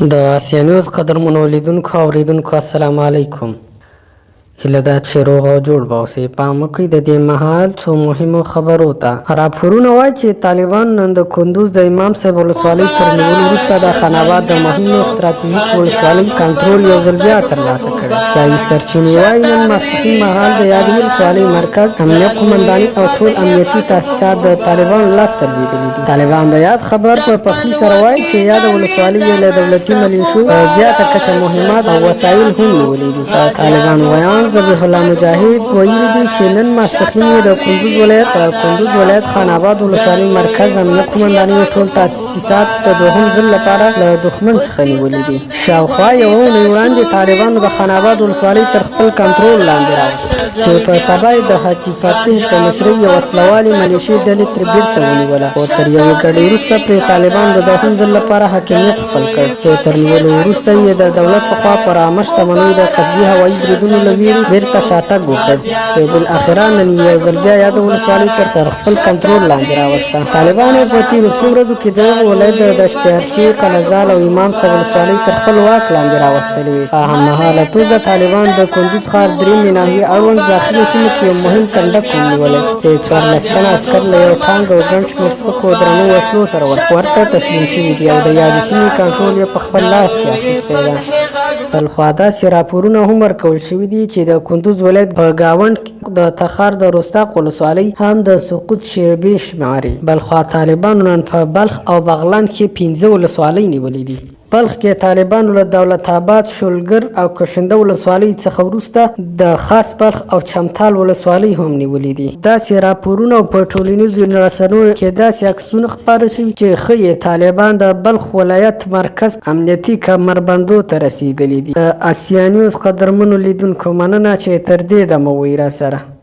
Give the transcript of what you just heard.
د اسیا نیوز قدرمنو لیدونکو او اورېدونکو، السلام علیکم. هیله ده چې روغ او جوړ به اوسئ. پام وکړئ د دې مهال څو مهمو خبرو ته. راپورونه وايي چې طالبانو نن د کندوز د امام صاحب ولسوالۍ تر نیولو وروسته د خان آباد د مهمې ستراتیژیکې ولسوالۍ کنټرول یو ځل بیا ترلاسه کړی. ځايي سرچینې وايي، نن ماسپښین مهال د یادې ولسوالۍ مرکز، امنیه قومنداني او ټول امنیتي تاسیسات د طالبانو لاس ته لوېدلي دي. طالبان د یاد خبر په پخلي سره وايي چې یاده ولسوالي یې له دولتي ملیشو په زیاته کچه مهمات او وسایل هم نیولي دي. د طالبانو ویاند ذبیح الله مجاهد ویلي دي چې نن ماسپښین یې د کندوز ولایت د کندوز ولایت خان آباد ولسوالۍ مرکز امنیه قومندانۍ ټول تاسیسات د دوهم ځل لپاره له دښمن څخه نیولي دي. شاوخوا یوه اونۍ وړاندې طالبانو د خان آباد ولسوالۍ تر خپل کنټرول لاندې راوسته چې په سبا یې د حاجي فتح په مشرۍ یو وسلوالې ملیشې ډلې ترې بیرته ونیوله، خو تر یوې ګړۍ وروسته پرې طالبانو د دوهم ځل لپاره حاکمیت خپل کړ چې تر نیولو وروسته یې د دولت لخوا پر عامه شتمنیو د قصدي هوایي بریدونو له ویرې بیرته شاتګ وکړ چې بالاخره نن یې یو ځل بیا یاده ولسوالۍ تر خپل کنټرول لاندې راوسته. طالبانو په تېرو څو ورځو کې د دغه ولایت د دشت ارچي، قلعه او امام صاحب ولسوالۍ تر خپل واک لاندې راوستلې وې. په هممهاله توګه طالبان د کندوز ښار درېیمې ناحیې اړوند زاخیلو سیمه کې یو مهم کنډک هم نیولی چې 14 تنه عسکر له یو ټانک او ګڼ شمېر سپکو او درنو وسلو سره ورته تسلیم شوي دي او د یادې سیمې کنټرول یې په خپل لاس کې اخیستی دی. بلخوا داسې راپورونه هم ورکول شوي دي چې د کندوز ولایت په ګاونډ کې د تخار د رستاق ولسوالۍ هم د سقوط شېبې شماري. بلخوا طالبانو نن په بلخ او بغلان کې پنځه ولسوالۍ نیولې دي. بلخ کې طالبانو له دولت آباد، شولګر او کشنده ولسوالۍ څخه وروسته د خاص بلخ او چمتال ولسوالۍ هم نیولې دي. داسې راپورونه او په ټولنیزو رسنیو کې داسې عکسونه خپاره شوي چې ښيي طالبان د بلخ ولایت مرکز امنیتي کمربندو ته رسېدلي دي. د اسیا نیوز قدرمنو لیدونکو مننه چې تر دې دمه وئ راسره.